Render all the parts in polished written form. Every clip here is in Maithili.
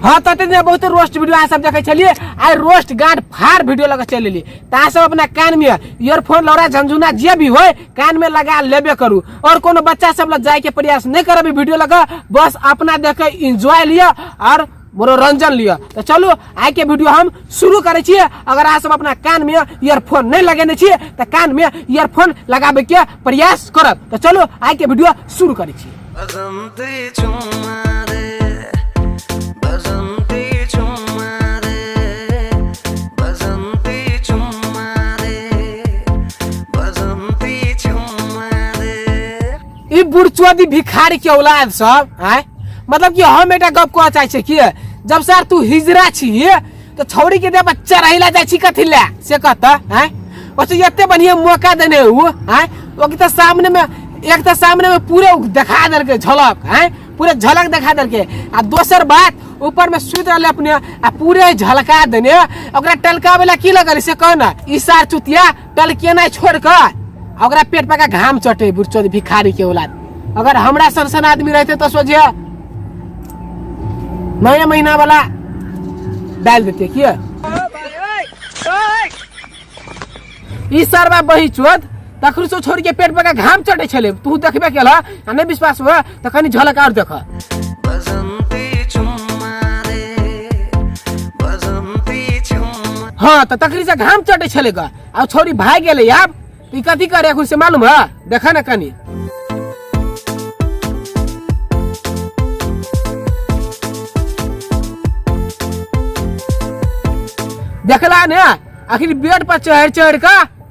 हाँ तो एते बहुत रोस्ट वीडियो अहाँ सब देखै छलियै, आइ रोस्ट गांड फाड़ वीडियो लग चलि एलियै। तऽ अहाँ सब अपना कान में ईयरफोन लौड़ा झंझुना जे भी होय कान में लगा लेबे करू, और कोनो बच्चा सब लग जाय के प्रयास नहीं करब ई वीडियो लग, बस अपना देख के एंजॉय लिअ और मनोरंजन लिअ। तऽ चलू आइ के वीडियो हम शुरू करै छियै। अगर अहाँ सब अपना कान में ईयरफोन नहीं लगेने छियै तऽ कान में ईयरफोन लगाबे के प्रयास करब। तऽ चलू आइ के वीडियो शुरू करै छियै। बसंती चुम्मा दे, बसंती चुम्मा दे, बसंती चुम्मा दे, बसंती चुम्मा दे। ई बुढ़चोदी भिखारी के औलाद सब आय, मतलब कि हम एकटा गप कहऽ चाहै छियै कि जब सर तू हिजरा छी तऽ छौड़ी के देह पर चढ़ैला जाइ छी कथी लए से कहता आय। ओसे एते बढ़िया मौका देने उ आय, ओके तऽ सामने में एक तऽ सामने में पूरे उ देखा देलकै झलक आय, पूरे झलक देखा देलकै। आ दोसर बात ऊपर में सुति रहलै अपने आ पूरे झलका देने, ओकरा टलकाबै ला की लगल से कह ना। ई सार चुतिया टलकेनाइ छोड़ कऽ आ ओकरा पेट पर का घाम चटे बुढ़चोदी भिखारी के औलाद। अगर हमरा सन सन आदमी रहते तो सोझे नया महीना वाला डाल देते किया। ई सरबा बही चोद तखन से छोड़ के पेट पर का घाम चटे छले, तू देखबे केला आ नहीं विश्वास हुआ तो कनी झलक और देख। बसंती चुम्मा दे, बसंती चुम्मा। हाँ तो तखनी से घाम चटे छले गा आ छोरी भाग गेले आब ई कथी करे एखन से मालूम है, देखा ना कनी। देखला ने आखिर बेड पर चढ़ चढ़ के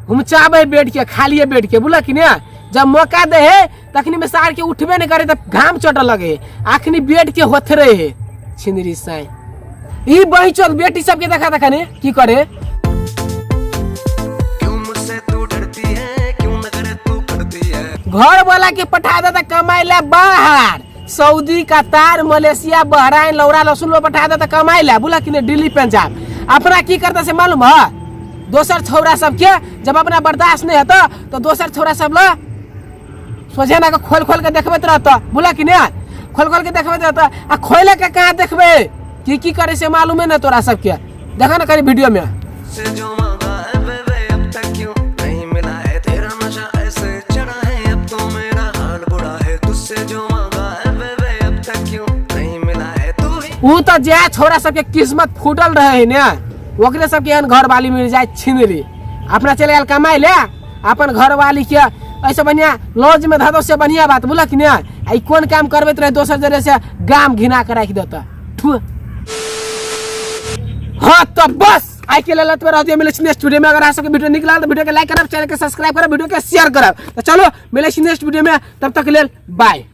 हम चाहबे बेड के खालिए बेड के बोला कि ने जब मौका दे है तखनी में सार के उठबे नहीं करे तब घाम चटे लगे, आखिनी बेड के होते रहे है छिंदरी साई। ई बही चौक बेटी सबके देखा देखा ने की करे। क्यों मुझसे तू डरती है, क्यों नखरे तू करती है। घर वाला के पठा देता कमाई ला बाहर, सऊदी कतार मलेशिया बहराइन लौरा लहसुन में पठा देता कमाई ला बोला कि नहीं दिल्ली पंजाब। अपना की करता से मालूम है, दोसर छौरा सबके जब अपना बर्दाश्त नहीं होता तो दोसर छौरा सब ला सोझे ना के खोल खोल के देखबैत रहता बोला कि नहीं, खोल खोल के देखबैत रहता। आ खोले के कहाँ देखबे की की करे से मालूम है ना तोरा सबके, देखा ना कहीं वीडियो में। से जो मांगा है बेबे अब तक क्यों नहीं मिला है, तेरा नशा ऐसे चढ़ा है अब तो मेरा हाल बुरा है, तुझसे जो मांगा है बेबे अब तक क्यों नहीं मिला है, तू ही। उ तो जे छोरा सबके किस्मत फूटल रहे है ने ओकरे सबके एहन घर वाली मिल जाए छिनरी, अपना चले आयल कमाई ले अपन घर वाली के ऐसे बढ़िया लॉज में धो से बढ़िया बात बोला कि नहीं। आ ई कोन काम करबैत रहे दोसर जगह से गाम घिना के राखि देता। हाँ तो बस आई के लेल एतबे रह दियो, मिलै छी नेक्स्ट वीडियो में। अगर अहाँ सबके वीडियो नीक लागल तऽ वीडियो के लाइक करब, चैनल के सब्सक्राइब करब, वीडियो के शेयर करब। तऽ चलो मिलै छी नेक्स्ट वीडियो में, तब तक के लेल बाय।